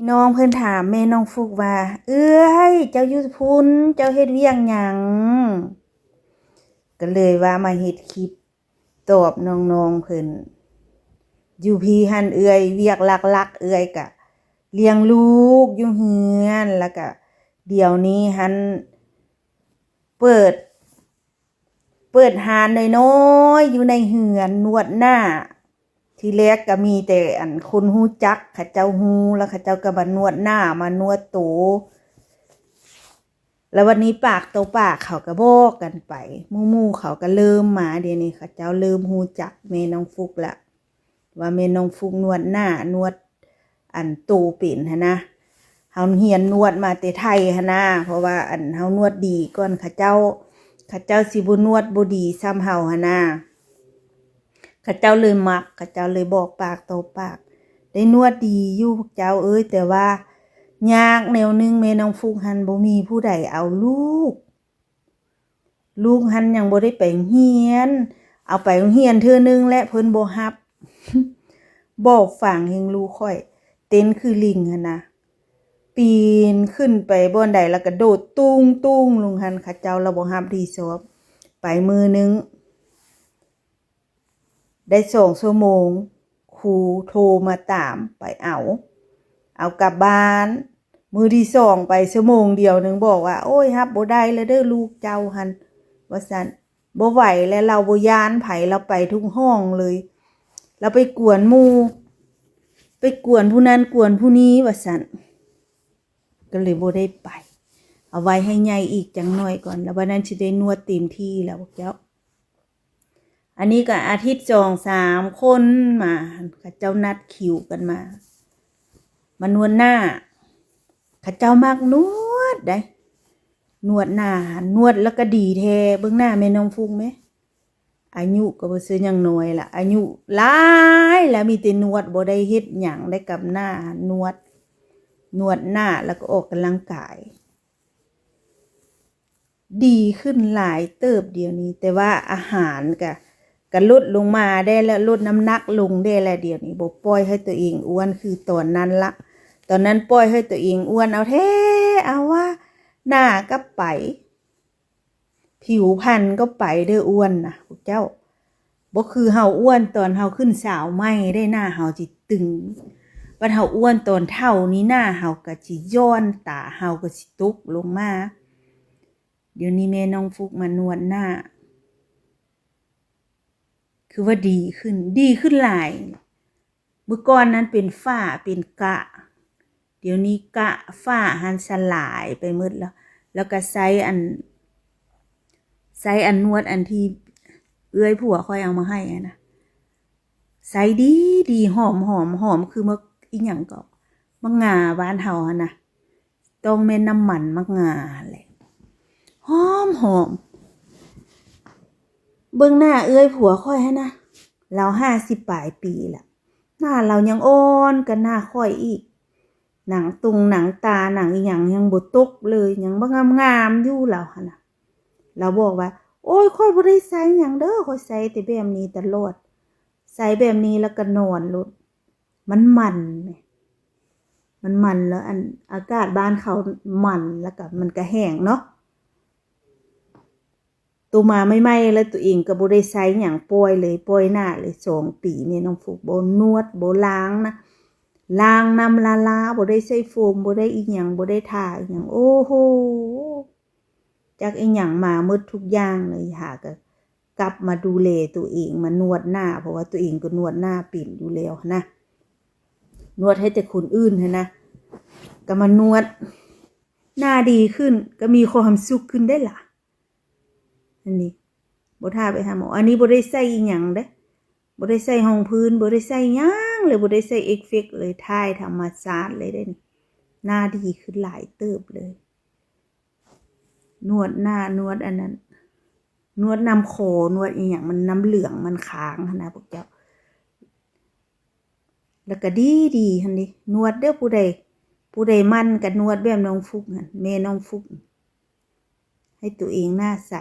ນ້ອງເພິ່ນຖາມແມ່ນ້ອງຟຸກວ່າ ເອື້ອຍ ເຈົ້າຢູ່ພຸ້ນ ເຈົ້າເຮັດວຽກຫຍັງ? ກໍເລີຍວ່າມາເຮັດຄລິບຕອບນ້ອງໆເພິ່ນ. ຢູ່ພີ້ຫັ້ນເອື້ອຍ ວຽກຫຼັກໆເອື້ອຍກະລ້ຽງລູກຢູ່ເຮືອນ ແລ້ວກະດຽວນີ້ຫັ້ນເປີດ ເປີດຮ້ານນ້ອຍໆຢູ່ໃນເຮືອນນວດໜ້າ. ທີແລກກໍມີແຕ່ອັນຄົນຮູ້ຈັກ ເຂົາເຈົ້າຮູ້ ແລ້ວເຂົາເຈົ້າກໍມານວດໜ້າ ມານວດໂຕ. ແລ້ວບັດນີ້ປາກຕໍ່ປາກເຂົາກໍບອກກັນໄປ ໝູ່ໆເຂົາກໍເລີ່ມມາ ດຽວນີ້ເຂົາເຈົ້າເລີ່ມຮູ້ຈັກແມ່ນ້ອງຟຸກລະ ວ່າແມ່ນ້ອງຟຸກນວດໜ້າ ນວດອັນໂຕເປັນຫັ້ນນະ. ເຮົາຮຽນນວດມາແຕ່ໄທຫັ້ນນະ ເພາະວ່າອັນເຮົານວດດີກ່ອນເຂົາເຈົ້າ ເຂົາເຈົ້າຊິບໍ່ນວດບໍ່ດີສ່ຳເຮົາຫັ້ນນະ. ເຂົາເຈົ້າເລີຍມັກ ເຂົາເຈົ້າເລີຍບອກປາກຕໍ່ປາກ ໄດ້ນວດດີຢູ່ພວກເຈົ້າເອີຍ ແຕ່ວ່າຍາກແນວໜຶ່ງ ແມ່ນ້ອງຟຸກຫັ້ນບໍ່ມີຜູ້ໃດເອົາລູກ ລູກຫັ້ນຍັງບໍ່ໄດ້ໄປໂຮງຮຽນ ເອົາໄປໂຮງຮຽນເທື່ອໜຶ່ງແລ້ວເພິ່ນບໍ່ຮັບ. ບອກຟັງແຮງລູກຂ້ອຍ ເຕັ້ນຄືລິງຫັ້ນນະ ປີນຂຶ້ນໄປບ່ອນໃດແລ້ວກະໂດດຕຸ້ງໆລົງຫັ້ນ ເຂົາເຈົ້າລະບໍ່ຮັບຜິດຊອບ. ໄປມື້ໜຶ່ງ ໄດ້ສອງຊົ່ວໂມງ ຄູໂທມາຕາມ ໄປເອົາ ເອົາກັບບ້ານ. ມື້ທີສອງໄປຊົ່ວໂມງດຽວໜຶ່ງ ບອກວ່າ ໂອ້ຍ ຮັບບໍ່ໄດ້ແລ້ວເດີລູກເຈົ້າຫັ້ນ ວ່າຊັ້ນ. ບໍ່ໄຫວແລ້ວ ລາວບໍ່ຢ້ານໃຜ ລາວໄປທຸກຫ້ອງເລີຍ ລາວໄປກວນໝູ່ ໄປກວນຜູ້ນັ້ນກວນຜູ້ນີ້ ວ່າຊັ້ນ. ກໍເລີຍບໍ່ໄດ້ໄປ ເອົາໄວ້ໃຫ້ໃຫຍ່ອີກຈັກໜ້ອຍກ່ອນ ແລ້ວບັດນັ້ນຊິໄດ້ນວດເຕັມທີ່ແລ້ວພວກເຈົ້າ. ອັນນີ້ກໍອາທິດສອງສາມຄົນມາ ເຂົາເຈົ້ານັດຄິວກັນມາ ມານວດໜ້າ. ເຂົາເຈົ້າມັກນວດໃດ໋ ນວດໜ້າ ນວດແລ້ວກໍດີແທ້. ເບິ່ງໜ້າແມ່ນ້ອງຟຸກແມ ອາຍຸກໍບໍ່ເຊີຫຍັງນ້ອຍລະ ອາຍຸຫຼາຍລະ ມີແຕ່ນວດ ບໍ່ໄດ້ເຮັດຫຍັງໄດ້ກັບໜ້າ ນວດ ນວດໜ້າ ແລ້ວກໍອອກກຳລັງກາຍ. ດີຂຶ້ນຫຼາຍເຕີບດຽວນີ້ ແຕ່ວ່າອາຫານກະ ກະລົດລົງມາໄດ້ແລ້ວ ລົດນ້ຳໜັກລົງໄດ້ແລ້ວ ດຽວນີ້ບໍ່ປ່ອຍໃຫ້ຕົວເອງອ້ວນຄືຕອນນັ້ນລະ. ຕອນນັ້ນປ່ອຍໃຫ້ຕົວເອງອ້ວນເອົາແທ້ເອົາວ່າ ໜ້າກໍໄປ ຜິວພັນກໍໄປເດີ ອ້ວນນະພວກເຈົ້າ. ບໍ່ຄືເຮົາອ້ວນຕອນເຮົາຂຶ້ນສາວໃໝ່ໄດ໋ ໜ້າເຮົາຊິຕຶງ ບັດເຮົາອ້ວນຕອນເຖົ້ານີ້ ໜ້າເຮົາກໍຊິຍ້ອນ ຕາເຮົາກໍຊິຕົກລົງມາ. ດຽວນີ້ແມ່ນ້ອງຟຸກມານວດໜ້າ ຄືວ່າດີຂຶ້ນ ດີຂຶ້ນຫຼາຍ. ມື້ກ່ອນນັ້ນເປັນຝ້າເປັນກະ ດຽວນີ້ກະຝ້າຫັ້ນສະຫຼາຍໄປໝົດແລ້ວ ແລ້ວກໍໃຊ້ອັນ ໃຊ້ອັນນວດອັນທີ່ເອື້ອຍຜົວຂ້ອຍເອົາມາໃຫ້ຫັ້ນນະ ໃຊ້ດີໆ ຫອມໆ ຫອມຄືໝາກ ອີ່ຫຍັງເກາະ ໝາກງາບ້ານເຮົາຫັ້ນນະ. ຕ້ອງແມ່ນນ້ຳມັນໝາກງາແຫຼະ ຫອມໆ. ເບິ່ງໜ້າເອື້ອຍຜົວຂ້ອຍຫັ້ນນະ ລາວຫ້າສິບປາຍປີລະ ໜ້າລາວຍັງອ່ອນກວ່າໜ້າຂ້ອຍອີກ ໜັງຕຸງໜັງຕາໜັງອີ່ຫຍັງຍັງບໍ່ຕົກເລີຍ ຍັງບໍ່ງາມໆຢູ່ລາວຫັ້ນນະ. ລາວບອກວ່າ ໂອ້ຍ ຂ້ອຍບໍ່ໄດ້ໃຊ້ຫຍັງເດີ ຂ້ອຍໃຊ້ແຕ່ແບບນີ້ຕະຫຼອດ ໃຊ້ແບບນີ້ແລ້ວກໍນອນໂລດ. ມັນມັນແໝ ມັນມັນ ແລ້ວອັນອາກາດບ້ານເຂົາມັນ ແລ້ວກໍມັນກໍແຫ້ງເນາະ ໂຕມາໃໝ່ໆ ແລ້ວຕົວເອງກໍບໍ່ໄດ້ໃຊ້ຫຍັງ ປ່ອຍເລີຍ ປ່ອຍໜ້າເລີຍ ສອງປີແມ່ນ້ອງຟຸກ ບໍ່ນວດ ບໍ່ລ້າງນະ ລ້າງນ້ຳລ້າໆ ບໍ່ໄດ້ໃຊ້ໂຟມ ບໍ່ໄດ້ອີ່ຫຍັງ ບໍ່ໄດ້ທາອີ່ຫຍັງ ໂອ້ໂຫ ຈັກອີ່ຫຍັງມາໝົດທຸກຢ່າງເລີຍ ຫາກໍກັບມາດູແລຕົວເອງ ມານວດໜ້າ ເພາະວ່າຕົວເອງກໍນວດໜ້າເປັນຢູ່ແລ້ວຫັ້ນນະ ນວດໃຫ້ແຕ່ຄົນອື່ນຫັ້ນນະ ກໍມານວດ ໜ້າດີຂຶ້ນ ກໍມີຄວາມສຸກຂຶ້ນໄດ໋ລະ. ອັນນີ້ບໍ່ຖ້າໄປຫາໝໍ ອັນນີ້ບໍ່ໄດ້ໃສ່ອີ່ຫຍັງເດ້ ບໍ່ໄດ້ໃສ່ຮອງພື້ນ ບໍ່ໄດ້ໃສ່ຫຍັງເລີຍ ບໍ່ໄດ້ໃສ່ເອຟເຟັກເລີຍ ຖ່າຍທຳມະຊາດເລີຍເດ້ນີ້ ໜ້າດີຂຶ້ນຫຼາຍເຕີບເລີຍ. ນວດໜ້າ ນວດອັນນັ້ນ ນວດນ້ຳຄໍ ນວດອີ່ຫຍັງ ມັນນ້ຳເຫຼືອງ ມັນຄ້າງຫັ້ນນະພວກເຈົ້າ ແລ້ວກໍດີໆຫັ້ນເດ ນວດເດີ ຜູ້ໃດ ຜູ້ໃດໝັ່ນກໍນວດແບບນ້ອງຟຸກຫັ້ນ ແມ່ນ້ອງຟຸກ ໃຫ້ຕົວເອງໜ້າໃສ